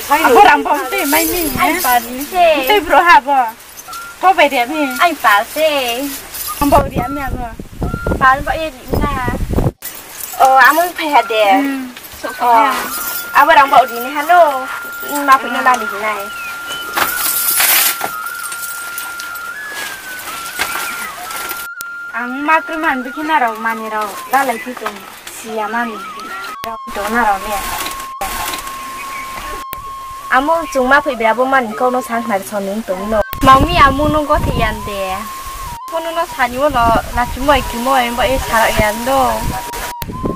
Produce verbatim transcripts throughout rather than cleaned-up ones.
Abo rang bo mtui mai mi. Ai pal se. Mtui bro ha bo. Bo bai ri mi. Ai pal se. Ang bo ri mi abo. Pal bo ye ri na. O, amo phai ha de. Hmm. O, abo rang bo ri ni ha no. Ma phi no la ni nai. Ang ma kroi man bikhe na rao mani rao dalai phi tong si ya mani rao tong na rao le. Amo chung ma phoi bra bo mani kau no sa khna son ning tong no. Mami amo no gothe yan de. Phone no sani wo no lachimoi kimoi bo e sara yan do.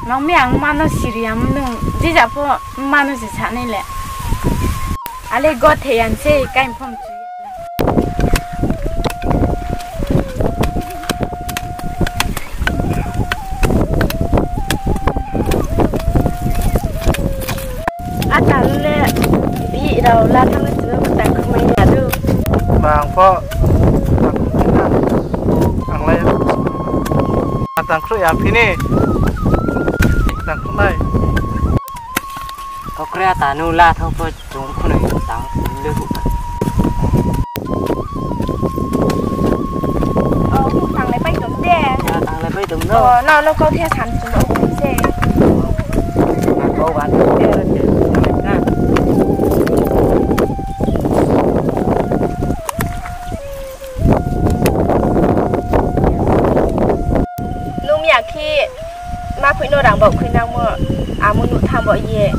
Mami ang ma no siri amo no jija pho ma no se sa nai le. Ale gothe yan se kai phone. Ata le bi rao la thang le chino tang khmai ya du. Bang pho tang khmai na. Ang lai tang khruh ya phini. Tang khruh nai. Kokre ata nu la thang pho chung khunoi tang le hu. O, hu tang le pai tong de. Ya, tang le pai tong no. O, no, no, kau the san chung no hu se. Na kau ba de, de, de, na. Nung ya khe ma phoi no rang baoh khui nangmo, amo nuh tham baoh ye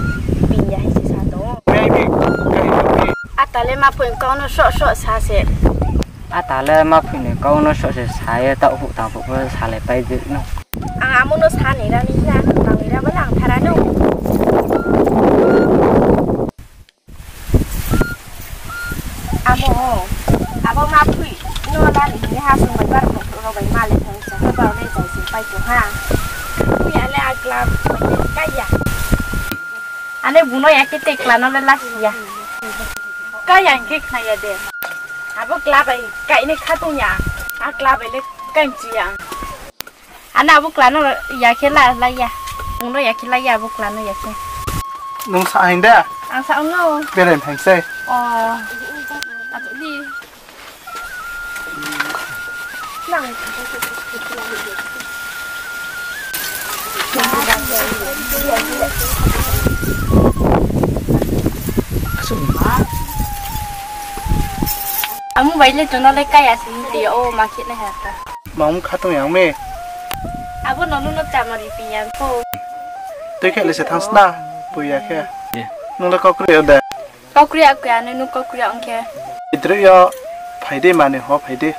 pin ya hai se sa tong ou. Ata le ma phoi kau no soh soh sa se. Ata le ma phoi ni kau no soh se sa ye taoh huh tang phuh pho sa le pai de no. Ang amo no sa ni ra ni na, tang ni ra ba le ang thara no. Amo, abo ma phui, no la ni hing ha sung bai bar kong kong bai ma le thang sa ha ba le jai sing pai tong ha. Phui ale a kla bai le kai ya. Ane buno ya khe te kla no le la si ya. Kai ya hing khe khna ya de. Abo kla bai kai ni kha tong ya. A kla bai le kai chi ya. Ano abo kla no ya khe la, la ya. Bung no ya khe la ya, abo kla no ya khe. Nung sa hing de? Ang sa ong no. Beren hing sei. O. Ato di. Nang. Amo bai le chung no le kaya si hing ti o, ma khe nai ha ta. Mang kha tong yang mi. Abo no nung no chama ri phi yang pho. Tui khe le se thanng sna, pui ya khe. Nung le kau kri ya de. Kau kri ya khe, ano nung kau kri ya ong khe. Idri yo phai di, mani ho phai di.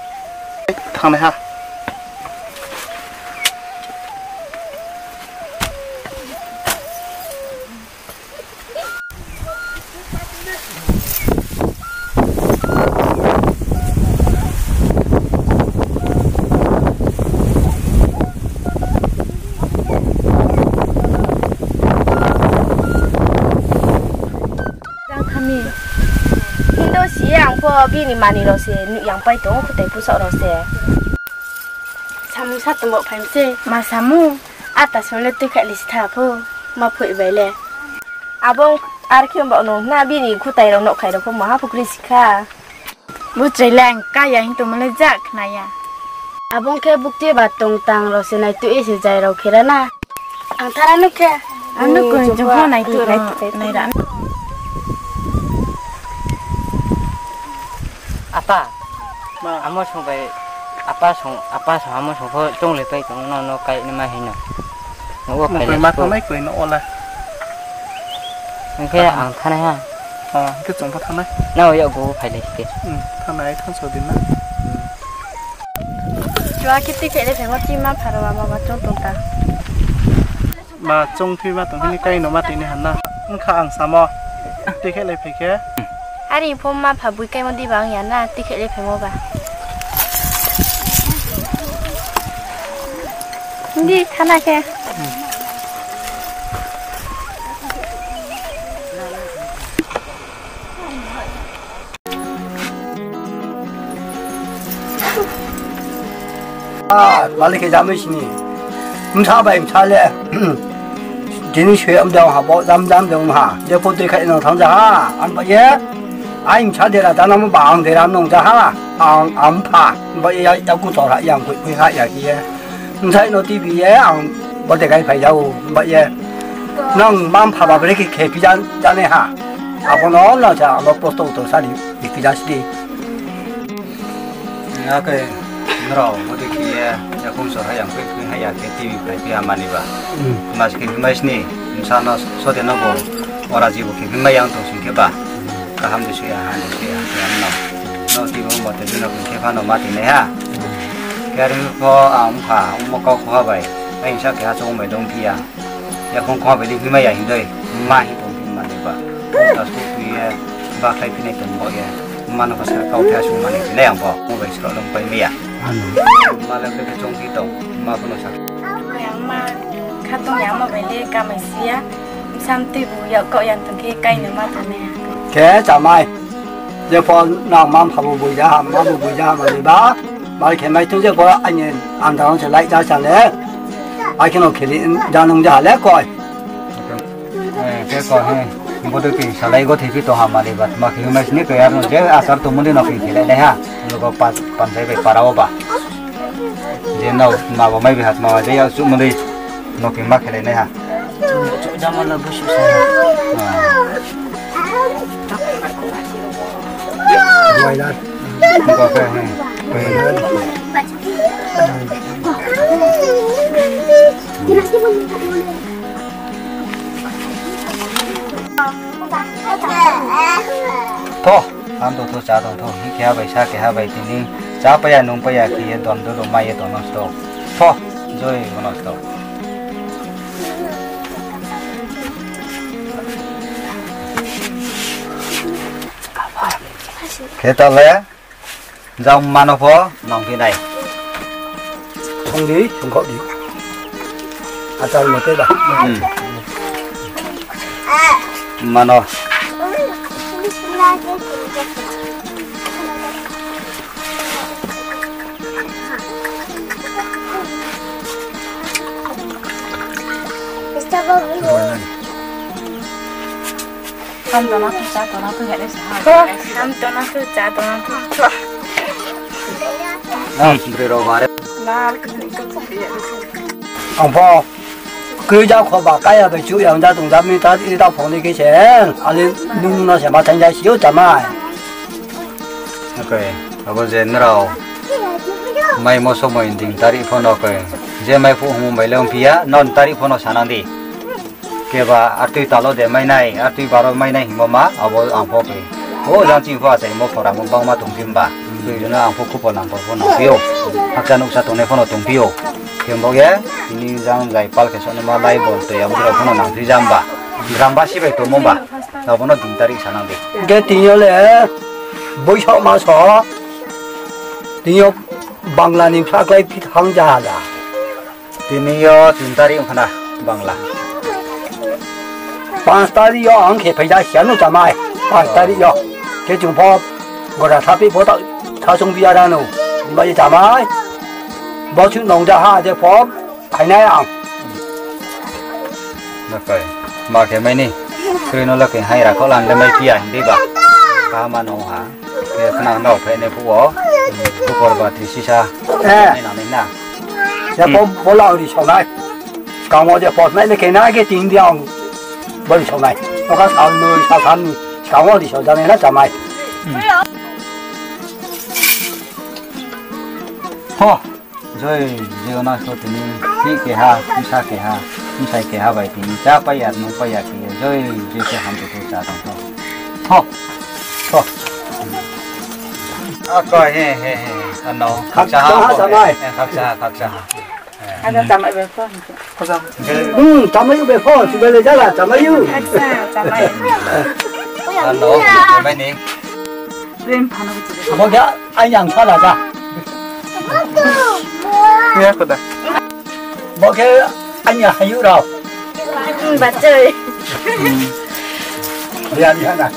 Thanng nai ha. Jang khami. Hindo si ye ang pho bini mani rao se nuh yang pai tong, khutai pusaoh rao se. Samung sa tongbo phai mi se. Ma samu, ata song le tuikhaih le si tha pho, ma phoih bai le. Abo ar khe ba no na bini khutai rao nouhkhai rao pho maha pukri si kha. Bo chrai le ang kaya hing tongmo le ja khna ya. Abo ong khe bukti ba tong tang rao se nai tui se jai rao khe ra na. Ang thara nuh khe. Ang nuh khe, chung pho nai tui rao nai ra. Apa. Ma. Amo song bai, apa song, apa song amo song pho choung le pai tong no, no kai ni ma hing no. No wo phai le ma thanng nai koi no wo la. Hing khe ang thanng nai ha. O, hing khe chung pho thanng nai. Na wo yakgu phai le ke. Hmm, thanng nai, thanng so di na. Chua khe tui khe le phaimo ti ma pharo ama ba choung tong ta. Ma choung thui ma tong hini kai no ma tini han na. Wngkha ang samo. Tui khe le phai khe. Ari pho ma pha bui kaimo di ba wng ya na, tui khe le phaimo ba. Di khana khe. Ah, malik khe jamai sini. Msa bai msa le. Tini soi am dong ha, bo jam jam dong ha. Je pho tui khai no thang ja ha. Ang ba ye. Ai sa dera dana mo ba ang dera nong ja ha. Ang, ang pha. Ba ye ya, ya ku tor ha, yang kui kui ha ya ki ye. Nsai no T V ye, ang bo de kai phai ja o. Ba ye. Nang mam pha ba bre ki khe pi jan, jane ha. Abo no na sa, abo posto to sa di, di pi ja si di. Ake, nrao, modi khe ye, yakoung sor ha yang kui kui ha ya khe T V phai phi ha mani ba. Hmm. Mas khe mai sni, msa no so de no bo, ora jibo khe mai yang tong sing khe ba. Kaham de suya, ham de suya, khe ang no. No T V mo te no khe pha no ma ti nai ha. Khe ri pho, ang pha, ang mo kau kho ha bai. Ai sa khe ha chong mai dong phi ya. Yakoung kho bai di himai ya hindoi, ma hi tong phi mani ba. Ta sku tui ye, ba khlai phi nai tong bo ye. Ma no pha sa kau phi asung mani phi nai ang bo. Mo bai sro long pai mai ya. Ano. Ma le bre khe chong phi tong, ma pho no sa. Yang ma, kha tong yang ma bai le ka mai si ya. Sam tui bu ya kau yang tong khe kai no ma tong nai ya. Khe chamai. Je pho nang mam pha bu bui ja ha, ma bu bui ja ha mani ba. Bai khe mai tong je pho aini andang se lai ja sa le. Ai khe no kheli ja nung ja ha le koi. Eh, khe ko he, bodo pi salai go thipi tong ha mani ba, ma khe mai sini khe ar no je asar to muni no pi khelai nai ha, logo pa, panjai bai para o ba. Je no ma bo mai bi hat ma je ya su muni no pi ma khelai nai ha. Jama la busu sa. Ah. Ko khe, hmm. Tho, ang tong tho, chá tong tho, hing keha bai sa keha bai tini chá pai ya, nung pai ya khe ye dom dodo mai ye tong no sto. Tho, joi mo no sto. Khe ta le. Jang mano pho nang phi nai. Song di, songkhaoh di. Achar mo tei ba. Hmm. Mano. Ham tona thu, chá tona thu, hene sa ha. Ham tona thu, chá tona thu. Ang bri rao bare. Ang pho kri ja kho ba, kaya bai chu yang ja tong ja mi ta, i ta phong ni khe se. Ale nung no se ma thang ja si yo chamai. Okay, abo je nrao mai mo somoi ding tarik pho no koi. Je mai phuh hum bai le ong phi ya, non tarik pho no sanang di. Keba artui talo de mai nai, artui baro mai nai hingmo ma, abo ang pho khe. O jang ching pho achai mo khora mo bangma tong phi mba. Tui jona ang pho khupor nang pho nang phi o. Hakcha nuksa tongnai pho no tong phi o. Khe bo ye, tini jang jai pal khe soni ma lai bol tui abo rao pho no nang phi jam ba. Gram ba si bai tongmo ba. Abo no din tarik sanang di. Khe tini yo le, boiso ma so. Tini yo Bangla ni phaklai phi thang ja ha la. Tini yo tin tarik ong khna Bangla. Panch tarik yo ang khe phaija sia no chamai. Panch tarik yo. Khe chung pho gora thapi pho ta thasung biya ra no. Bai chamai. Bo chu nong ja ha je pho phainai ang. Nakai. Ma khe mai ni. Kri no la khe hai ra kho lang le mai phi ya hindi ba. Ka ma no ha. Khe khna nrao phai nai phuh wo. Khupor ba thi sisa. Eh. Nai nang nai na. Ya pho bo la ri sao nai. Skang wo je pos nai le khe na khe tin di ang. Bo ri sao nai. Oka sal noi sal tham ni. Skang wo ri sao ja nai na chamai. Ho. Joi, joi ona so tini, hi keha, bsa keha, bsai keha bai tini, chá pai ya, nung pai ya khe, joi, joi khe ham tu tu chá tong tho. Tho, tho. Ako, he, he, he, ano, khakcha ha, khakcha ha, khakcha ha. Ada chamai bai pho. Hmm, chamai bai pho, si bai le jala, chamai yu. Khakcha, chamai. Ano, chamai ni. Abo khe aini ang sala ja. Bo khe aini hayu rao. Bachai. Biya biya na.